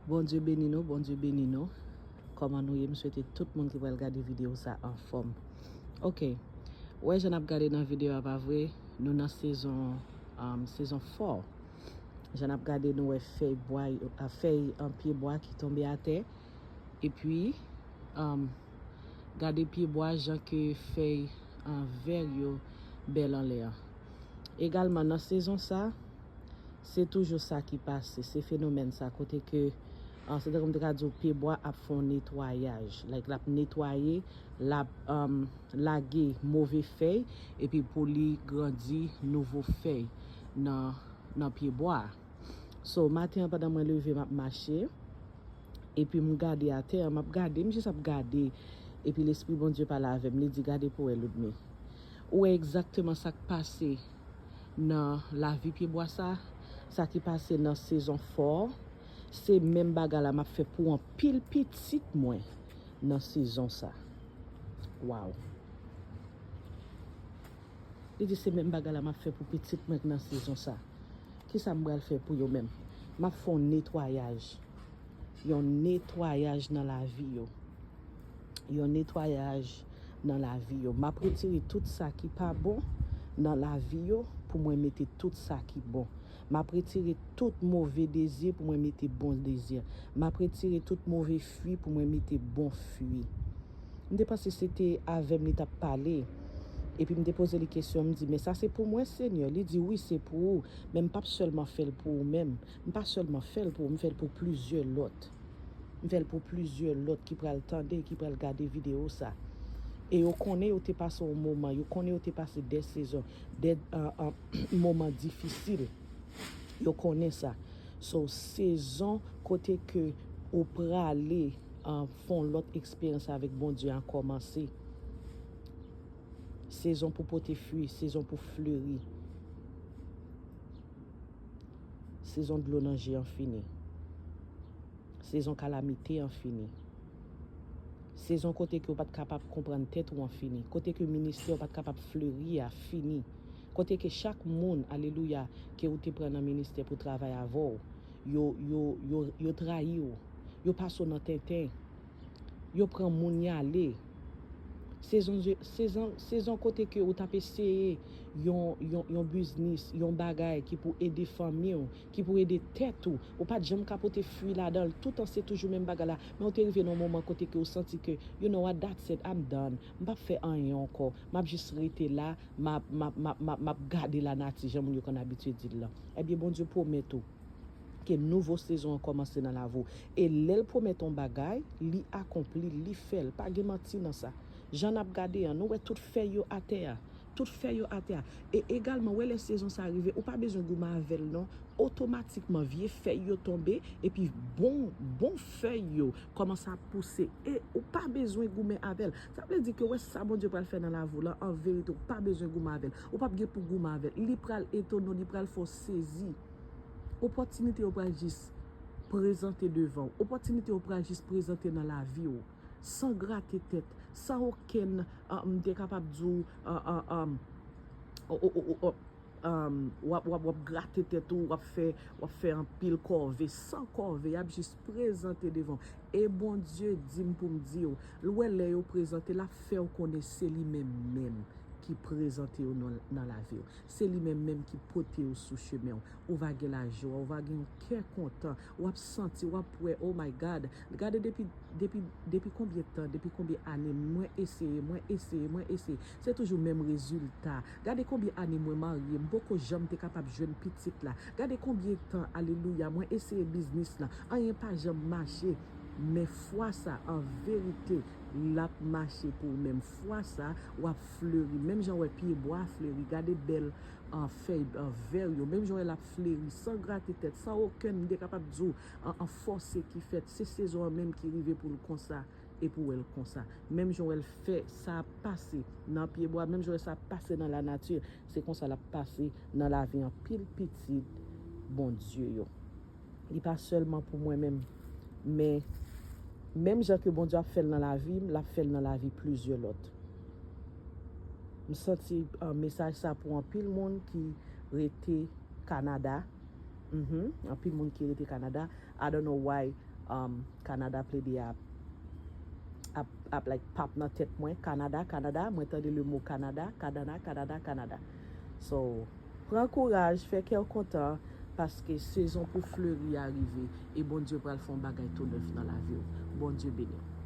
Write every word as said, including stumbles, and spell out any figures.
Bondye beni nou, Bondye beni nou. Kòman nou ye? M swete tout moun ki pral gade videyo sa anfòm. Ok. Ou wè jan n ap gade nan videyo a, pa vre? Nou nan sezon, um, sezon fò. Jan n ap gade, nou wè fèy bwa, a, fèy, um, pye bwa ki tonbe atè. Epi, um, gade pye bwa jan ke fèy, um, vè yo bèl anlè an. Egalman, nan sezon sa, se toujou sa ki pase. Se fenomèn sa kote ke, ah, se tankou m te ka di w, pye bwa ap fè yon netwayaj. Like, l ap netwaye, l ap, um, lage move fèy, epi pou li grandi nouvo fèy nan, nan pye bwa a. So, maten an, pandan mwen leve, m ap mache, epi m gade atè an, m ap gade, m jis ap gade, epi Lespri Bondye pale avè m, li di, "Gade pou wè, Ludmy. Ou wè egzakteman sa k pase nan lavi pye bwa sa, sa ki pase nan sezon fò, se menm bagay la m ap fè pou anpil pitit mwen nan sezon sa." Waw! Li di, "Se menm bagay la m ap fè pou pitit mwen nan sezon sa. Kisa m pral fè pou yo menm? M ap fè yon netwayaj. Yon netwayaj nan lavi yo. Yon netwayaj nan lavi yo. M ap retire tout sa ki pa bon nan lavi yo pou mwen mete tout sa ki bon. M ap retire tout move dezi pou mwen mete bon dezi. M ap retire tout move fwi pou mwen mete bon fwi." M te panse se te avè m li t ap pale. Epi m te poze li kesyon, m di, "Men sa se pou mwen, Senyè?" Li di, "Wi, se pou ou, men m p ap sèlman fè l pou ou menm. M pa sèlman fè l pou ou, m fè l pou plizyè lòt. M fè l pou plizyè lòt ki pral tande, ki pral gade videyo sa. E yo konnen yo te pase yon moman, yo konnen yo te pase de sezon, de, ah, ah, moman difisil. Yo konnen sa." So, sezon kote ke ou prale, ah, fè yon lòt eksperyans avèk Bondye a kòmanse. Sezon pou pote fwi, sezon pou fleri. Sezon dlo nan je an fini. Sezon kalamite an fini. Sezon kote ke w pa t kapab konprann tèt ou an fini. Kote ke ministè w pa t kapab fleri a fini. Kote ke chak moun, alelouya, ke ou te pran nan ministè pou travay avè w, yo, yo, yo, yo trayi w. Yo pase w nan tenten. Yo pran moun y ale. Sezon, sezon, sezon kote ke ou t ap eseye yon, yon, yon biznis, yon bagay ki pou ede fanmi w, ki pou ede tèt ou. Ou pa t janm ka pote fwi ladan l. Toutan se toujou menm bagay la. Men ou te rive nan yon moman kote ke ou santi ke, you know what, that's it, I'm done. M p ap fè anyen ankò. M ap jis rete la, m ap, m ap, m ap, m ap, m ap gade lanati, jan moun yo konn abitye di l lan. Ebyen, Bondye pwomèt ou ke nouvo sezon an kòmanse nan lavi w. E lè l pwomèt yon bagay, li akonpli, li fè l. Pa gen manti nan sa. Jan n ap gade an, nou wè tout fèy yo atè a. Tout fèy yo atè a. E egalman, wè lè sezon sa rive, ou pa bezwen goumen avè l non. Otomatikman, vye fèy yo tonbe, epi bon, bon fèy yo kòmanse ap pouse. E ou pa bezwen goumen avè l. Sa vle di ke wè sa Bondye pral fè nan lavi w lan, an verite, ou pa bezwen goumen avè l. Ou p ap gen pou goumen avè l. Li pral etone w, li pral fè w sezi. Opòtinite yo pral jis prezante devan w. Opòtinite yo pral jis prezante nan lavi w. San grate tèt, san okenn, ah, m te kapab di w, ah, ah, ah, o, o, o, o, o, um, w ap, w ap, w ap grate tèt ou, w ap fè, w ap fè anpil kòve, san kòve, y ap jis prezante devan w. E Bondye di m pou m di w, l wè lè yo prezante, l ap fè w konnen se li menm menm ki prezante yo nan, nan lavi w. Se li menm menm ki pote yo sou chemen w. Ou va gen lajwa, ou va gen yon kè kontan. W ap santi, w ap wè, oh my God. Gade depi, depi, depi konbyen tan, depi konbyen ane mwen eseye, mwen eseye, mwen eseye. Se toujou menm rezilta. Gade konbyen ane mwen marye, m poko janm te kapab jwenn pitit la. Gade konbyen tan, alelouya, mwen eseye biznis lan. Anyen pa janm mache. Men fwa sa, an verite, l ap mache pou ou menm. Fwa sa, w ap fleri. Menm jan w wè pye bwa fleri, gade bèl an fèy, an vè yo, menm jan w wè l ap fleri, san grate tèt, san okenn, m te kapab di w, an, an fòse ki fèt, se sezon an menm ki rive pou l konsa, e pou w wè l konsa. Menm jan w wè l fè sa ap pase nan pye bwa, menm jan w wè sa ap pase nan lanati, se konsa l ap pase nan lavi anpil pitit Bondye yo. Li pa sèlman pou mwen menm, men menm jan ke Bondye ap fè l nan lavi m, l ap fè l nan lavi plizyè lòt. M santi, ah, mesaj sa pou anpil moun ki rete Kanada. Mhm, anpil moun ki rete Kanada. I don't know why, um, Kanada plede ap, ap, ap like pop nan tèt mwen. Kanada, Kanada, mwen tande le mo Kanada, Kanada, Kanada, Kanada. So, pran kouraj, fè kè w kontan, paske sezon pou fleri a rive, e Bondye pral fè yon bagay tou nèf nan lavi w. Bondye beni w.